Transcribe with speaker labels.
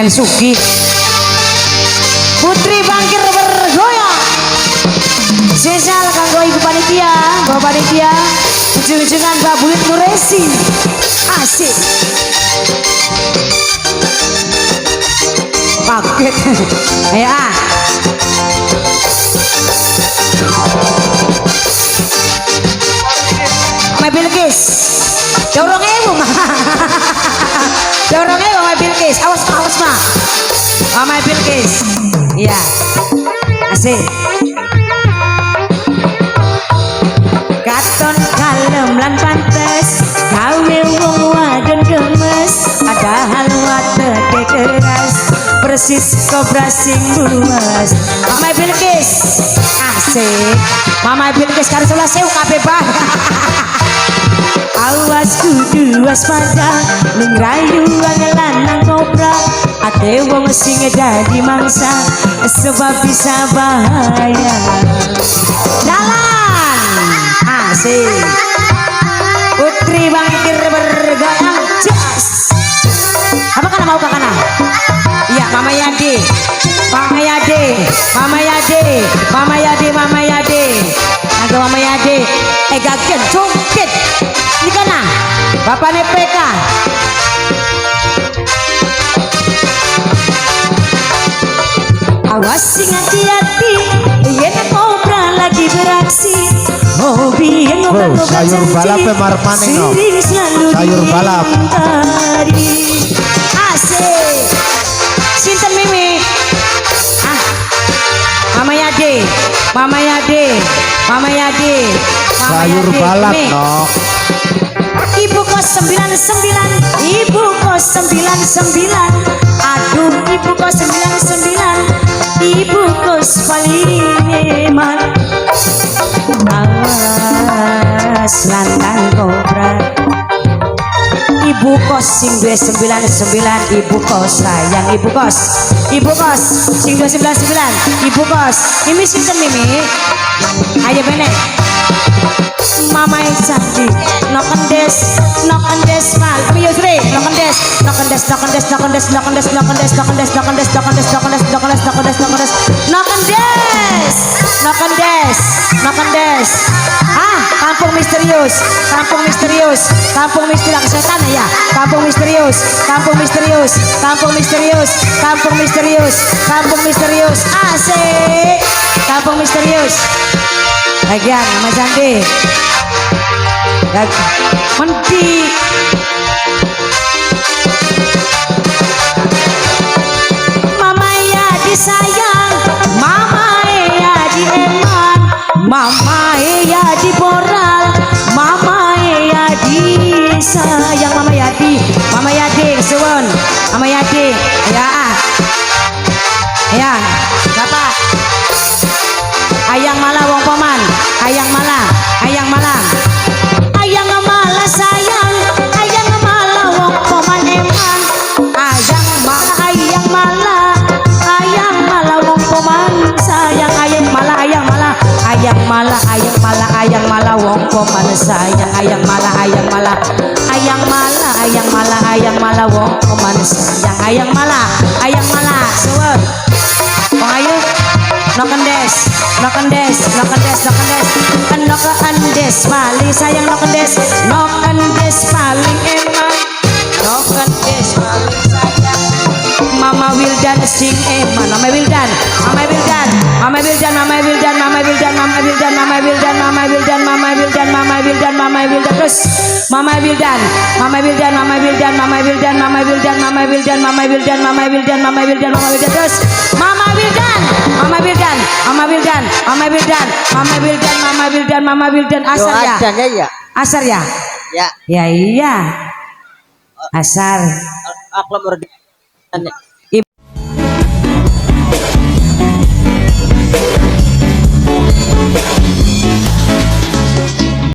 Speaker 1: Ben sugih. Putri Bangkir bergoyang. Spesial kanggo ibu panitia, bapak panitia, ujung-ujungan Mbak Bulit Nuresi. Asik. Kaget. Ayo ah. Mama Bilqis. 2000 mah. 2000 Mama Bilqis. Awas awas mah. Mama Bilqis. Iya. Asik. Katon kalem lan pantes, gawe wong wadon gemes, padahal wateke keras, persis kobra sing buas. Mama Bilqis. Asik. Mama Bilqis karo 11.000 kabeh bah. Awas kudu waspada ning rayuan lanang kobra, ate wong sing dadi mangsa sebab bisa bahaya. Jalan. Asik. Putri Bangkir bergoyang jas. Apa kana mau kakana? Iya, Mama Yadi. Mama Yadi, Mama Yadi, Mama Yadi, Mama Yadi. Anggo Mama Yadi. Eh gagen cungkit. Ini kana. Bapakne PK. Awas sing hati-hati yen kobra lagi beraksi. Hobi yang
Speaker 2: Oh,
Speaker 1: ngobrol-ngobrol
Speaker 2: sayur balap e marmane, no.
Speaker 1: sering selalu
Speaker 2: Sayur balap.
Speaker 1: dihindari. Asik. Sinten Mimi? Ah. Mama Yadi, Mama Yadi, Mama Yadi. Mama
Speaker 2: Sayur
Speaker 1: Yadi.
Speaker 2: balap
Speaker 1: Mimi.
Speaker 2: no.
Speaker 1: Ibu kos 99, ibu kos 99. Aduh, ibu kos 99, ibu kos paling eman. Awas lanang kobra. Ibu kos sing duwe 99, ibu kos sayang ibu kos. Ibu kos sing duwe 99, ibu kos. Mimi sinten Mimi? Ayo bene. Mama cantik, no kendes, no kendes mal. Mi Yusri, no kendes, no kendes, no kendes, no kendes, no kendes, no kendes, no kendes, no kendes, no kendes, no kendes, no kendes, no kendes, no kendes, no kendes, no kendes, no kendes. Ah, kampung misterius, kampung misterius, kampung misterius setan ya. Kampung misterius, kampung misterius, kampung misterius, kampung misterius, kampung misterius. Asik. Kampung misterius. Bagian Mama cantik. Menti. Mama ya disayang, mama ya di eman, mama ya di boral, mama ya disayang, mama Yadi, kesuwun, Mama Yadi, ya ah. Ya, bapak. Ayang malah wong poman, ayang malah, ayang malah. Ayang malah sayang, ayang malah wong poman eman. Ayang malah, ayang malah, ayang malah wong poman sayang, ayang malah, ayang malah, ayang malah, ayang malah, ayang malah wong poman sayang, ayang malah, ayang malah, ayang malah, ayang malah, ayang malah wong poman sayang, ayang malah, ayang malah, suwun. Wong ayu. No kendes, no kendes, no kendes, no kendes, no kendes paling sayang, no kendes, no kendes paling eman, no kendes paling sayang. Mama Wildan sing eman, Mama Wildan, Mama Wildan, Mama Wildan, Mama Wildan, Mama Wildan, Mama Wildan, Mama Wildan, Mama Wildan, Mama Wildan, Mama Wildan, Mama Wildan, terus Mama Wildan, Mama Wildan, Mama Wildan, Mama Wildan, Mama Wildan, Mama Wildan, Mama Wildan, Mama Wildan, Mama Wildan, Mama Wildan, terus Mama Wildan, Mama Wildan, Mama Wildan, Mama Wildan, Mama Wildan, Mama Wildan, Mama Wildan, asar ya,
Speaker 3: ya,
Speaker 1: asar ya,
Speaker 3: ya,
Speaker 1: ya iya, asar.
Speaker 3: Aku.